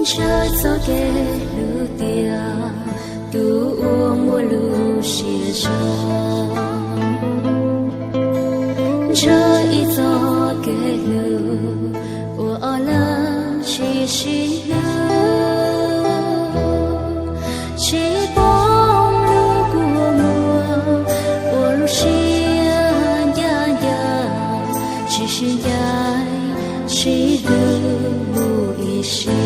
Ntshaw txoj kev hlub tiag, tus uas muaj lub siab zoo. Ntshaw ib txoj kev hlub uas ob leeg tsis sib hlub, tsis pom lub kua muag uas lub siab ncaj ncees, tsis sib ncaim sib hlub mus ib sim.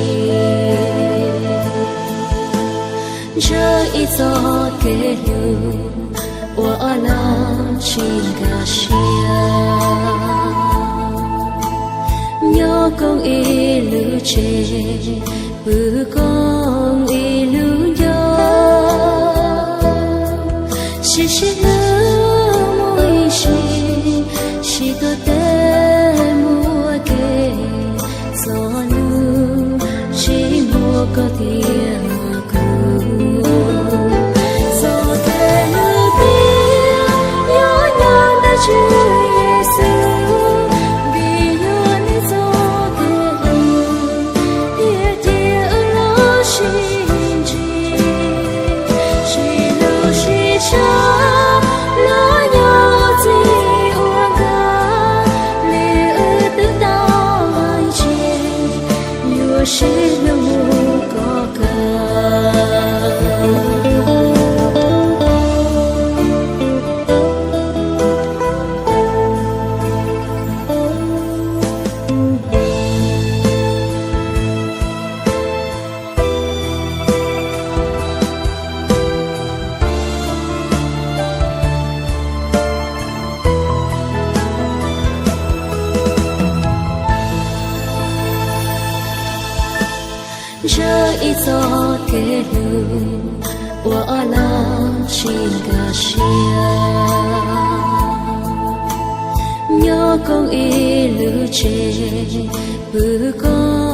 Ntshaw ib txoj kev hlub uas ob leeg tsis nkag siab, nyob koom ib lub tsev, pw koom ib lub ncauj, tsis sib hlub mus ib sim, tsis tuav tej muaj kev, txoj hlub tsis muaj koj thiab kuv. Txoj kev hlub tiag nyob nyob ntawm Tswv Yexus, vim yog nws txoj kev hlub thiaj cia wb los sib ntsib, sib hlub sib tshaj los nyob txij ua nkag, li wb twb tau hais tias yuav sib hlub mus kom kawg. Ntshaw ib txoj kev hlub uas ob leeg tsis nkag siab, nyob koom ib lub tsev, pw koom